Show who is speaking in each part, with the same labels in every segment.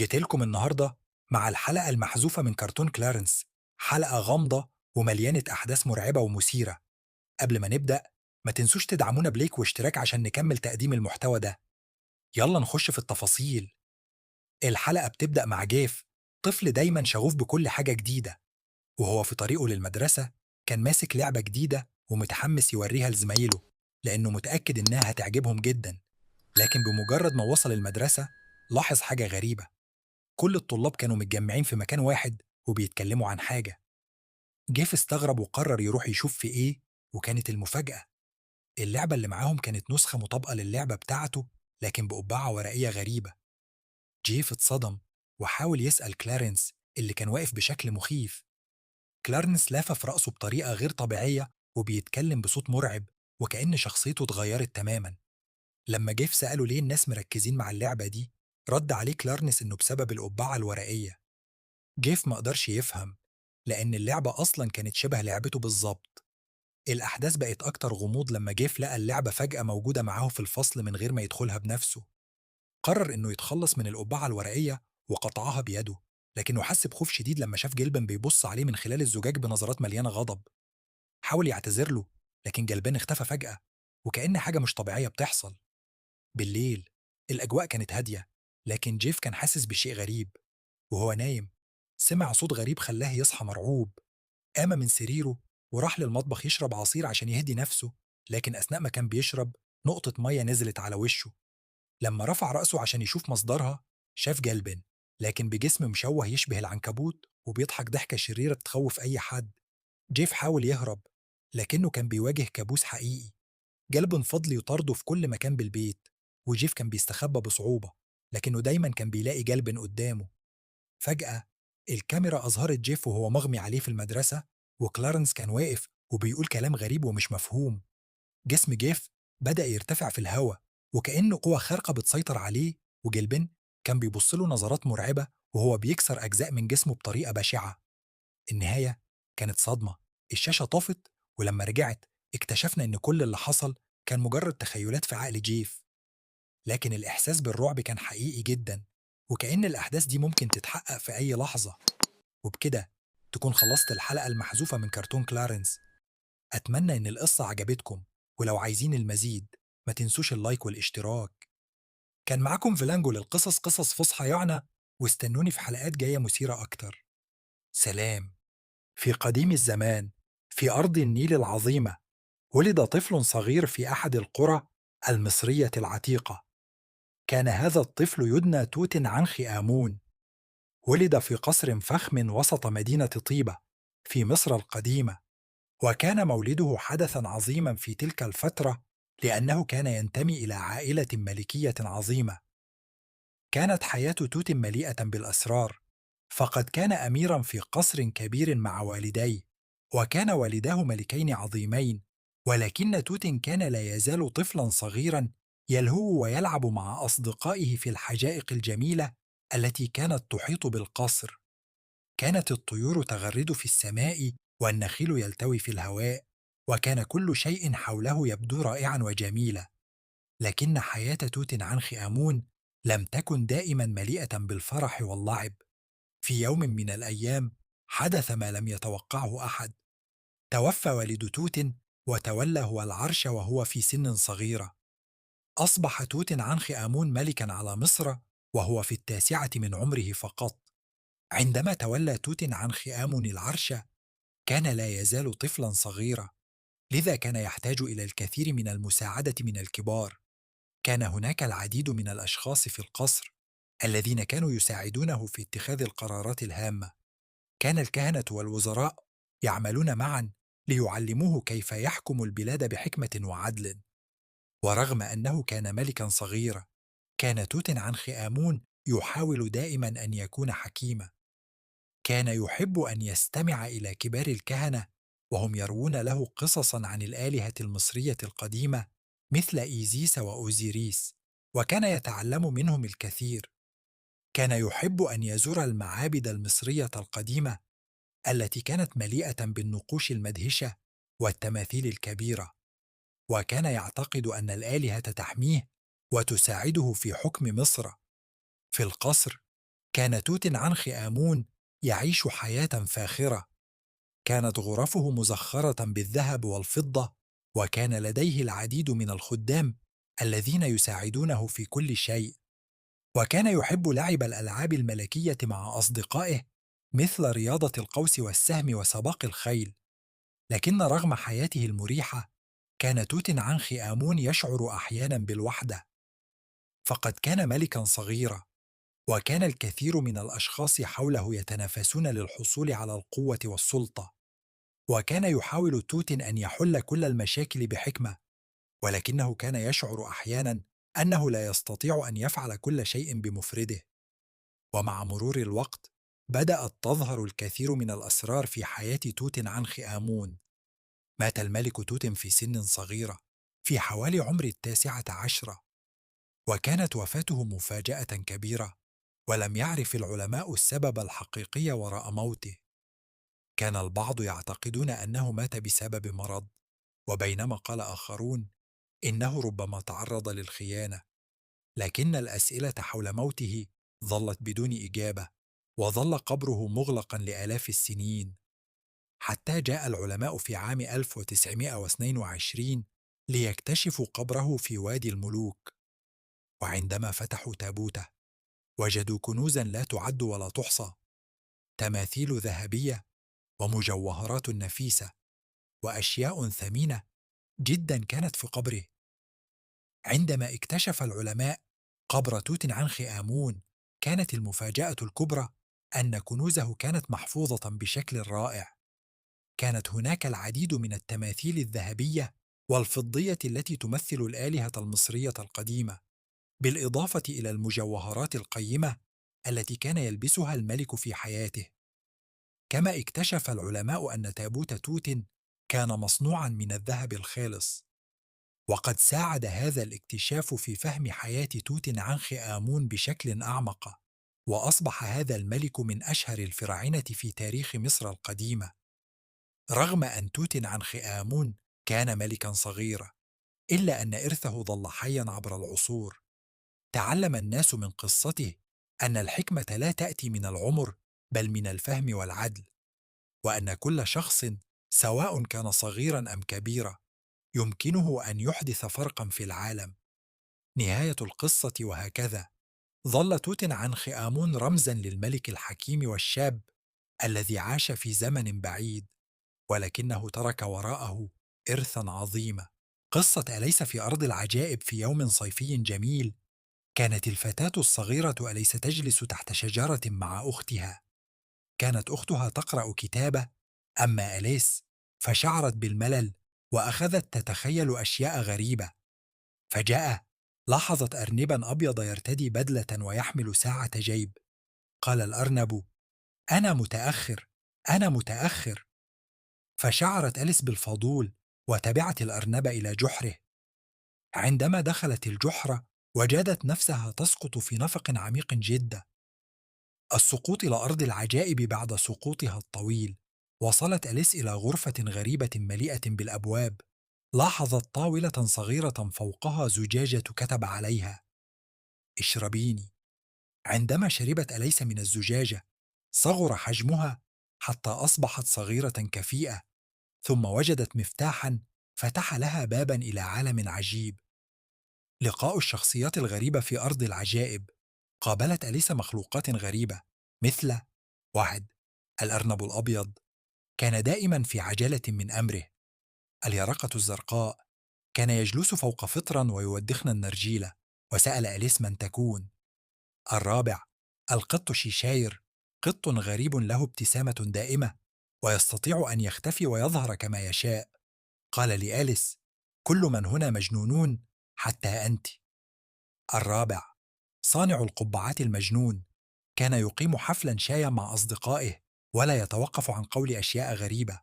Speaker 1: جيتلكم النهاردة مع الحلقة المحذوفة من كرتون كلارنس، حلقة غامضة ومليانة أحداث مرعبة ومثيرة. قبل ما نبدأ ما تنسوش تدعمونا ب like واشتراك عشان نكمل تقديم المحتوى ده. يلا نخش في التفاصيل. الحلقة بتبدأ مع جيف، طفل دايما شغوف بكل حاجة جديدة، وهو في طريقه للمدرسة كان ماسك لعبة جديدة ومتحمس يوريها لزمايله لأنه متأكد إنها هتعجبهم جدا. لكن بمجرد ما وصل المدرسة لاحظ حاجة غريبة، كل الطلاب كانوا متجمعين في مكان واحد وبيتكلموا عن حاجة. جيف استغرب وقرر يروح يشوف في إيه، وكانت المفاجأة اللعبة اللي معاهم كانت نسخة مطابقة للعبة بتاعته لكن بقبعة ورقية غريبة. جيف اتصدم وحاول يسأل كلارنس اللي كان واقف بشكل مخيف. كلارنس لافف رأسه بطريقة غير طبيعية وبيتكلم بصوت مرعب وكأن شخصيته اتغيرت تماما. لما جيف سأله ليه الناس مركزين مع اللعبة دي، رد عليه كلارنس إنه بسبب القبعة الورقية. جيف ما قدرش يفهم لأن اللعبة أصلا كانت شبه لعبته بالظبط. الأحداث بقت أكتر غموض لما جيف لقى اللعبة فجأة موجودة معاه في الفصل من غير ما يدخلها بنفسه. قرر إنه يتخلص من القبعة الورقية وقطعها بيده، لكنه حس بخوف شديد لما شاف جلبن بيبص عليه من خلال الزجاج بنظرات مليانة غضب. حاول يعتذر له لكن جلبان اختفى فجأة وكأن حاجة مش طبيعية بتحصل. بالليل الأجواء كانت هادية، لكن جيف كان حاسس بشيء غريب. وهو نايم سمع صوت غريب خلاه يصحى مرعوب. قام من سريره وراح للمطبخ يشرب عصير عشان يهدي نفسه، لكن أثناء ما كان بيشرب نقطة مية نزلت على وشه. لما رفع رأسه عشان يشوف مصدرها شاف جلبن، لكن بجسم مشوه يشبه العنكبوت وبيضحك ضحكة شريرة تخوف أي حد. جيف حاول يهرب لكنه كان بيواجه كابوس حقيقي. جلبن فضل يطارده في كل مكان بالبيت، وجيف كان بيستخبى بصعوبة لكنه دايما كان بيلاقي جلبن قدامه. فجأة الكاميرا أظهرت جيف وهو مغمي عليه في المدرسة، وكلارنس كان واقف وبيقول كلام غريب ومش مفهوم. جسم جيف بدأ يرتفع في الهواء وكأنه قوة خارقة بتسيطر عليه، وجلبن كان بيبص له نظرات مرعبة وهو بيكسر أجزاء من جسمه بطريقة بشعة. النهاية كانت صدمة، الشاشة طفت، ولما رجعت اكتشفنا إن كل اللي حصل كان مجرد تخيلات في عقل جيف. لكن الإحساس بالرعب كان حقيقي جدا، وكأن الأحداث دي ممكن تتحقق في أي لحظة. وبكده تكون خلصت الحلقة المحذوفة من كرتون كلارنس. أتمنى إن القصة عجبتكم، ولو عايزين المزيد ما تنسوش ال like والاشتراك. كان معاكم فلانجو للقصص، قصص فصحى يعنى، واستنوني في حلقات جاية مثيرة أكتر. سلام. في قديم الزمان، في أرض النيل العظيمة، ولد طفل صغير في أحد القرى المصرية العتيقة. كان هذا الطفل يدنى توت عنخ آمون. ولد في قصر فخم وسط مدينة طيبة في مصر القديمة، وكان مولده حدثا عظيما في تلك الفترة لأنه كان ينتمي إلى عائلة ملكية عظيمة. كانت حياة توت مليئة بالأسرار، فقد كان أميرا في قصر كبير مع والديه، وكان والداه ملكين عظيمين، ولكن توت كان لا يزال طفلا صغيرا يلهو ويلعب مع أصدقائه في الحدائق الجميلة التي كانت تحيط بالقصر. كانت الطيور تغرد في السماء والنخيل يلتوي في الهواء، وكان كل شيء حوله يبدو رائعا وجميلا. لكن حياة توت عنخ آمون لم تكن دائما مليئة بالفرح واللعب. في يوم من الأيام حدث ما لم يتوقعه أحد. توفى والد توت وتولى هو العرش وهو في سن صغيرة. أصبح توت عنخ آمون ملكا على مصر وهو في 9 من عمره فقط. عندما تولى توت عنخ آمون العرش كان لا يزال طفلا صغيرا، لذا كان يحتاج إلى الكثير من المساعدة من الكبار. كان هناك العديد من الأشخاص في القصر الذين كانوا يساعدونه في اتخاذ القرارات الهامة. كان الكهنة والوزراء يعملون معا ليعلموه كيف يحكم البلاد بحكمة وعدل. ورغم أنه كان ملكا صغيرا، كان توت عنخ آمون يحاول دائما أن يكون حكيما. كان يحب أن يستمع إلى كبار الكهنة وهم يروون له قصصا عن الآلهة المصرية القديمة مثل إيزيس وأوزيريس، وكان يتعلم منهم الكثير. كان يحب أن يزور المعابد المصرية القديمة التي كانت مليئة بالنقوش المدهشة والتماثيل الكبيرة، وكان يعتقد أن الآلهة تحميه وتساعده في حكم مصر. في القصر كان توت عنخ آمون يعيش حياة فاخرة. كانت غرفه مزخرة بالذهب والفضة، وكان لديه العديد من الخدام الذين يساعدونه في كل شيء. وكان يحب لعب الألعاب الملكية مع أصدقائه مثل رياضة القوس والسهم وسباق الخيل. لكن رغم حياته المريحة، كان توت عنخ آمون يشعر أحيانا بالوحدة، فقد كان ملكا صغيرا، وكان الكثير من الأشخاص حوله يتنافسون للحصول على القوة والسلطة. وكان يحاول توت أن يحل كل المشاكل بحكمة، ولكنه كان يشعر أحيانا أنه لا يستطيع أن يفعل كل شيء بمفرده. ومع مرور الوقت بدأت تظهر الكثير من الأسرار في حياة توت عنخ آمون. مات الملك توت في سن صغيرة، في حوالي عمر 19، وكانت وفاته مفاجأة كبيرة، ولم يعرف العلماء السبب الحقيقي وراء موته. كان البعض يعتقدون أنه مات بسبب مرض، وبينما قال آخرون إنه ربما تعرض للخيانة. لكن الأسئلة حول موته ظلت بدون إجابة، وظل قبره مغلقا لآلاف السنين، حتى جاء العلماء في عام 1922 ليكتشفوا قبره في وادي الملوك. وعندما فتحوا تابوته وجدوا كنوزا لا تعد ولا تحصى، تماثيل ذهبية ومجوهرات نفيسة وأشياء ثمينة جدا كانت في قبره. عندما اكتشف العلماء قبر توت عنخ آمون، كانت المفاجأة الكبرى أن كنوزه كانت محفوظة بشكل رائع. كانت هناك العديد من التماثيل الذهبية والفضية التي تمثل الآلهة المصرية القديمة، بالإضافة إلى المجوهرات القيمة التي كان يلبسها الملك في حياته. كما اكتشف العلماء أن تابوت توت كان مصنوعا من الذهب الخالص، وقد ساعد هذا الاكتشاف في فهم حياة توت عنخ آمون بشكل أعمق، وأصبح هذا الملك من أشهر الفراعنة في تاريخ مصر القديمة. رغم أن توت عنخ آمون كان ملكا صغيرا، إلا أن إرثه ظل حيا عبر العصور. تعلم الناس من قصته أن الحكمة لا تأتي من العمر، بل من الفهم والعدل، وأن كل شخص سواء كان صغيرا أم كبيرا يمكنه أن يحدث فرقا في العالم. نهاية القصة. وهكذا ظل توت عنخ آمون رمزا للملك الحكيم والشاب الذي عاش في زمن بعيد، ولكنه ترك وراءه إرثا عظيما. قصة أليس في أرض العجائب. في يوم صيفي جميل، كانت الفتاة الصغيرة أليس تجلس تحت شجرة مع أختها. كانت أختها تقرأ كتابة، أما أليس فشعرت بالملل وأخذت تتخيل أشياء غريبة. فجأة لاحظت أرنبا أبيض يرتدي بدلة ويحمل ساعة جيب. قال الأرنب: أنا متأخر، أنا متأخر. فشعرت أليس بالفضول وتبعت الأرنب إلى جحره. عندما دخلت الجحر وجدت نفسها تسقط في نفق عميق جدا. السقوط إلى أرض العجائب. بعد سقوطها الطويل وصلت أليس إلى غرفة غريبة مليئة بالأبواب. لاحظت طاولة صغيرة فوقها زجاجة كتب عليها: اشربيني. عندما شربت أليس من الزجاجة صغر حجمها حتى أصبحت صغيرة كفيئة، ثم وجدت مفتاحا فتح لها بابا إلى عالم عجيب. لقاء الشخصيات الغريبة في أرض العجائب. قابلت أليس مخلوقات غريبة مثل: 1. الأرنب الأبيض، كان دائما في عجلة من أمره. اليرقة الزرقاء، كان يجلس فوق فطرا ويودخن النرجيلة، وسأل أليس من تكون. الرابع، القط شيشاير، قط غريب له ابتسامة دائمة ويستطيع أن يختفي ويظهر كما يشاء. قال لأليس: كل من هنا مجنونون حتى أنت. الرابع، صانع القبعات المجنون، كان يقيم حفلا شايا مع أصدقائه ولا يتوقف عن قول أشياء غريبة.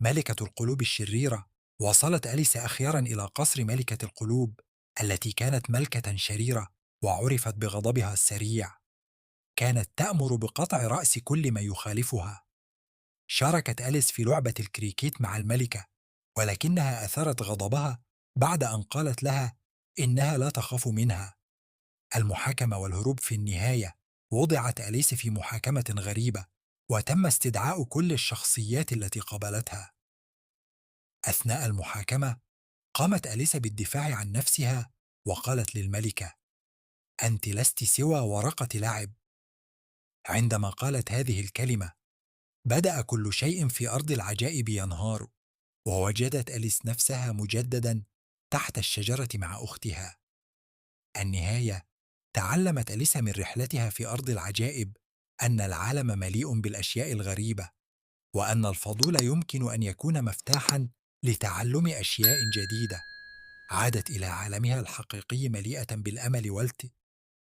Speaker 1: ملكة القلوب الشريرة، وصلت أليس أخيرا إلى قصر ملكة القلوب التي كانت ملكة شريرة وعرفت بغضبها السريع. كانت تأمر بقطع رأس كل من يخالفها. شاركت أليس في لعبة الكريكيت مع الملكة، ولكنها أثارت غضبها بعد أن قالت لها إنها لا تخاف منها. المحاكمة والهروب. في النهاية وضعت أليس في محاكمة غريبة، وتم استدعاء كل الشخصيات التي قابلتها. أثناء المحاكمة قامت أليس بالدفاع عن نفسها وقالت للملكة: أنت لست سوى ورقة لعب. عندما قالت هذه الكلمة بدأ كل شيء في أرض العجائب ينهار، ووجدت أليس نفسها مجددا تحت الشجرة مع أختها. النهاية: تعلمت أليس من رحلتها في أرض العجائب أن العالم مليء بالأشياء الغريبة، وأن الفضول يمكن أن يكون مفتاحا لتعلم أشياء جديدة. عادت إلى عالمها الحقيقي مليئة بالأمل والت